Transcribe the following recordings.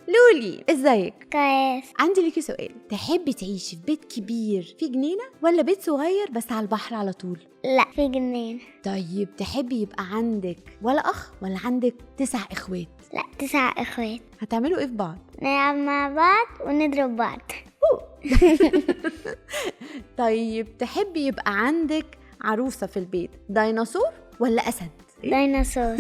لولي ازيك؟ كويس. عندي ليكي سؤال، تحبي تعيشي في بيت كبير في جنينة ولا بيت صغير بس على البحر على طول؟ لا، في جنينة. طيب تحبي يبقى عندك ولا أخ ولا عندك 9 إخوات؟ لا، 9 إخوات. هتعملوا إيه في بعض؟ نلعب مع بعض ونضرب بعض. طيب تحبي يبقى عندك عروسة في البيت ديناصور ولا أسد؟ إيه؟ ديناصور.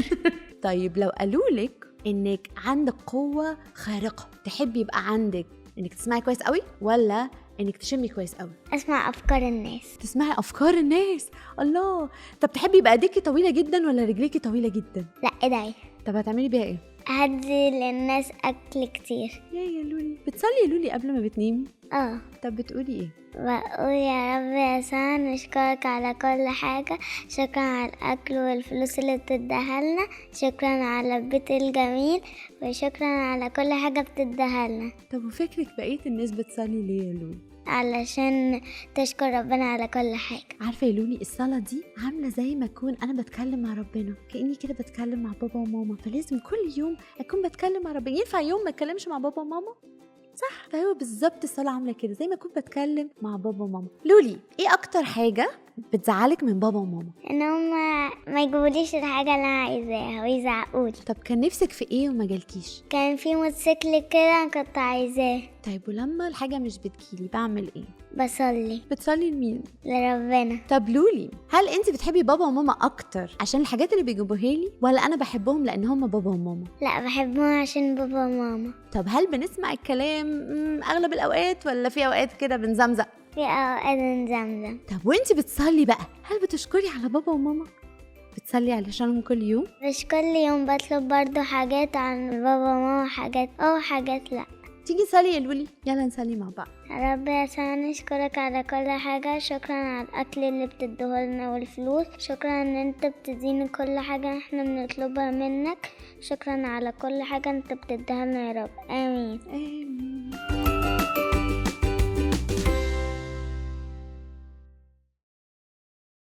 طيب لو قالولك إنك عندك قوة خارقة، تحبي يبقى عندك إنك تسمعي كويس قوي ولا إنك تشمي كويس قوي؟ أسمع أفكار الناس. تسمعي أفكار الناس، الله. طب تحبي يبقى إيديكي طويلة جدا ولا رجليكي طويلة جدا؟ لا، إيدي. طب هتعملي بيها إيه؟ هدي للناس أكل كتير. يا لولي، بتصلي يا لولي قبل ما بتنامي؟ طب بتقولي إيه؟ بقول يا رب يا يسوع نشكرك على كل حاجة، شكرا على الأكل والفلوس اللي بتديها لنا، شكرا على البيت الجميل، وشكرا على كل حاجة بتديها لنا. طب وفكرك بقية الناس بتصلي ليه يا لولي؟ علشان تشكر ربنا على كل حاجة. عارفة يا لولي الصلاة دي عاملة زي ما أكون أنا بتكلم مع ربنا، كأني كده بتكلم مع بابا وماما، فلازم كل يوم أكون بتكلم مع ربنا. ينفع يوم ما أتكلمش مع بابا وماما؟ صح؟ فهو بالظبط الصلاة عاملة كده، زي ما أكون بتكلم مع بابا وماما. لولي، إيه أكتر حاجة بتزعلك من بابا وماما؟ إن هما ما يجيبوليش الحاجة اللي أنا عايزاها ويزعقولي. طب كان نفسك في إيه وما جالكيش؟ كان في موتوسيكل كده أنا كنت عايزاه. طيب ولما الحاجة مش بتجيلي بعمل إيه؟ بصلي. بتصلي لمين؟ لربنا. طب لولي، هل أنت بتحبي بابا وماما أكتر عشان الحاجات اللي بيجيبوها لي، ولا أنا بحبهم لأن هما بابا وماما؟ لا، بحبهم عشان بابا وماما. طب هل بنسمع الكلام أغلب الأوقات ولا في أوقات كده بنزمزق؟ في أوقات بنزمزق. طب وأنت بتصلي بقى، هل بتشكري على بابا وماما؟ بتصلي علشانهم كل يوم؟ مش كل يوم، بطلب برضو حاجات عن بابا وماما، حاجات أو حاجات لأ. تيجي نصلي يا لولي؟ يلا نصلي مع بعض. يا رب يا يسوع نشكرك على كل حاجة، شكرا على الأكل اللي بتديه لنا والفلوس، شكرا إن أنت بتدينا كل حاجة إحنا بنطلبها منك، شكرا على كل حاجة أنت بتديها لنا يا رب، آمين. آمين.